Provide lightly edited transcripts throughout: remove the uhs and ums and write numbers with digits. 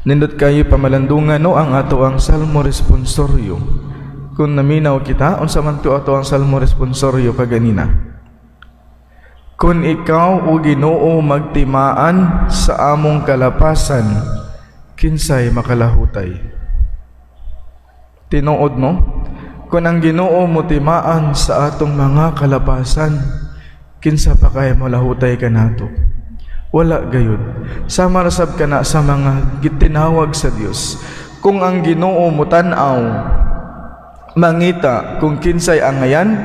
Nindot kayo pamalandungan, no, ang ato ang Salmo responsorio. Kung naminaw kita, unsa man to ato ang Salmo responsorio kaganina? "Kung ikaw, o Ginoo, magtimaan sa among kalapasan, kinsay makalahutay?" Tinuod, no? Kung ang Ginoo motimaan sa atong mga kalapasan, kinsa pa kay malahutay kanato? Wala gayud. Sama ra sab kana sa mga gitinawag sa Dios. Kung ang Ginoo mutan-aw, mangita kung kinsay angayan,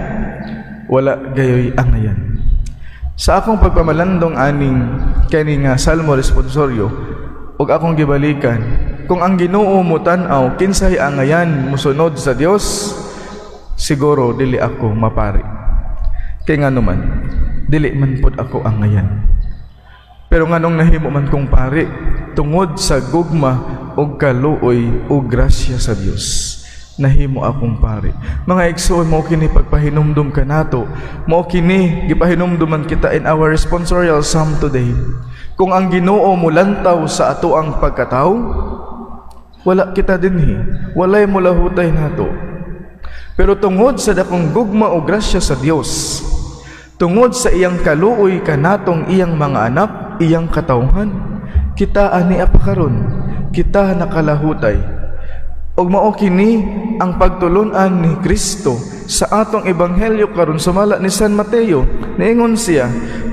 wala gayoy angayan. Sa akong pagpamalandong aning kani nga Salmo responsorio ug akong gibalikan, kung ang Ginoo mutan-aw kinsay angayan musunod sa Dios, siguro dili ako mapari. Kay ngano man, dili man pud ako angayan. Pero nganong nahimo man kong pari? Tungod sa gugma ug kaluoy ug grasya sa Dios, nahimo akong pari. Mga igsoon, mao kini pagpahinumdum kanato. Mao kini gipahinumduman kita in our responsorial psalm today. Kung ang Ginoo mulantaw sa ato ang pagkataw, wala kita dinhi, walay mulahutay nato. Pero tungod sa dakong gugma o grasya sa Dios, tungod sa iyang kaluoy kanatong iyang mga anak, iyang katawhan, kita ani pa karon, kita nakalahutay. Ug mao kini ang pagtulun-an ni Kristo sa atong ebanghelyo karon sumala ni San Mateo. Niingon siya,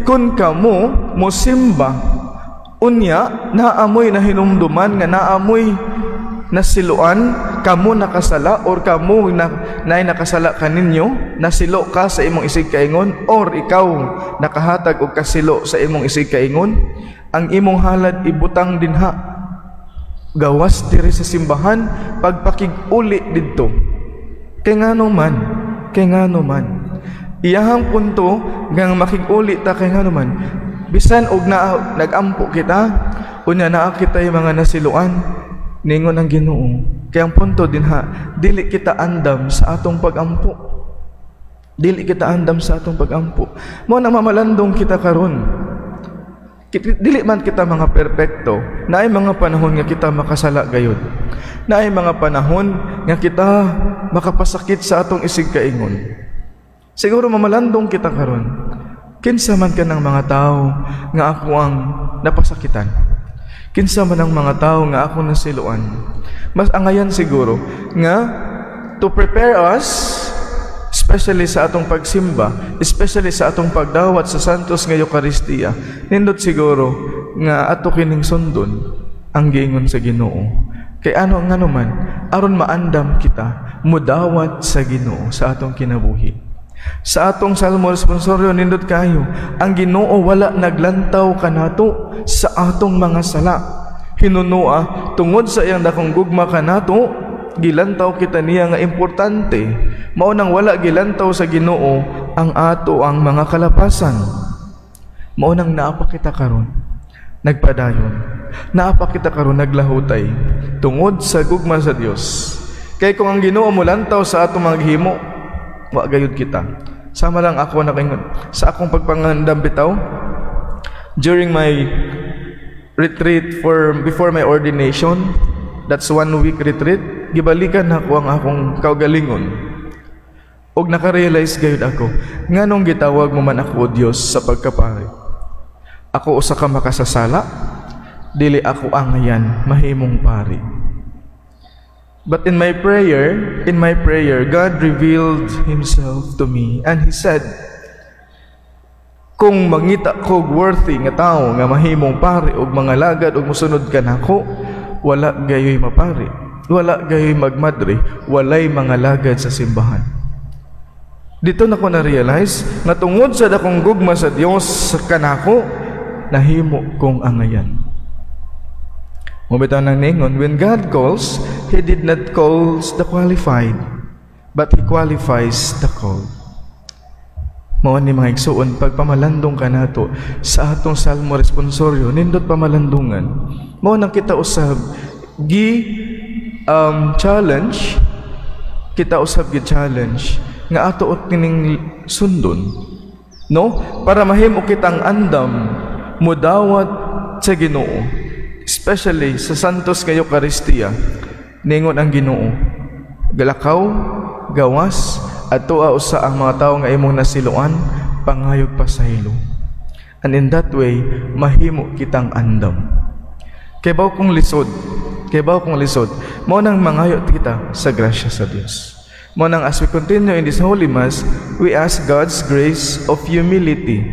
"Kun kamo mosimba, unya naamoy nahinumduman nga naamoy nasiluan, kamo nakasala or kamo na naay nakasala kaninyo, nasilo ka sa imong isig kaingon or ikaw nakahatag og kasilo sa imong isig kaingon, ang imong halad ibutang dinha gawas diri sa simbahan pagpakig-uli didto." Kay ngano man, kay ngano man, iyahang punto nga makig-uli ta, kay ngano man, bisan og na nagampo kita, unya naa kitay mga nasiluan, ningon ang Ginoo. Kay ang punto dinha, dili kita andam sa atong pagampo. Dili kita andam sa atong pagampo. Mao na mamalandong kita karon. Dili man kita mga perpekto, naay mga panahon nga kita makasala gayud. Naay mga panahon nga kita makapasakit sa atong isig kaingon. Siguro mamalandong kita karon. Kinsa man kanang mga tao nga ako ang napasakitan? Kinsa man ang mga tao nga ako nasiluan? Mas angayan siguro nga to prepare us, especially sa atong pagsimba, especially sa atong pagdawat sa Santos nga Eukaristiya, nindot siguro nga ato kining sundon ang giingon sa Ginoo. Kay ano ang ano man, aron maandam kita mudawat sa Ginoo sa atong kinabuhi. Sa atong Salmo responsorio, nindot kayo, ang Ginoo wala naglantaw kanato sa atong mga sala. Hinunua, tungod sa iyang dakong gugma kanato, gilantaw kita niya nga importante. Mao nang wala gilantaw sa Ginoo ang ato ang mga kalapasan. Mao nang naa pa kita karon nagpadayon. Naa pa kita karon naglahutay tungod sa gugma sa Dios. Kay kung ang Ginoo molantaw sa atong mga gihimo, wa gayud kita. Sama lang ako nakaingon sa akong pagpangandam bitaw during my retreat for before my ordination, that's one week retreat, gibalikan nako ang akong kaugalingon. Ug naka-realize gayud ako, nganong gitawag mo man ako, o Dios, sa pagkapari? Ako usa ka makasasala, dili ako angayan mahimong pari. But in my prayer, God revealed Himself to me and He said, "Kung mangita kog worthy nga tao nga mahimong pari og mga lagad og musunod kanako, wala gayoy mapari, wala gayoy magmadre, walay mga lagad sa simbahan." Dito nako na-realize nga tungod sa dakong gugma sa Dios kanako, nahimo kong angayan. Mao bitaw nang ningon, when God calls, He did not call the qualified, but He qualifies the called. Mao ni, mga igsuon, pagpamalandong kanato sa atong Salmo responsorio, nindot pamalandungan. Mao nang kita usab gi challenge, kita usab gi challenge nga ato ot kining sundon. No? Para mahimo kitang andam mudawat sa Ginoo. Especially sa Santos nga Eucharistia, ningon ang Ginoo, "Galakaw, gawas, adtoa usa ang mga tawo nga imong nasiloan, pangayog pasaylo." And in that way, mahimo kitang andam. Kaybaw kong lisod, kaybaw kong lisod, mao nang mangayo kita sa grasya sa Dios. Mao nang as we continue in this Holy Mass, we ask God's grace of humility.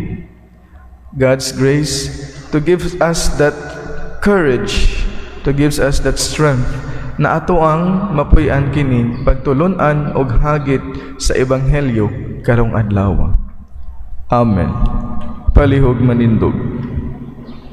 God's grace to give us that courage, to give us that strength na ato ang mapuy-an kini pagtulunan og hagit sa ebanghelyo karong adlaw. Amen. Palihog manindog.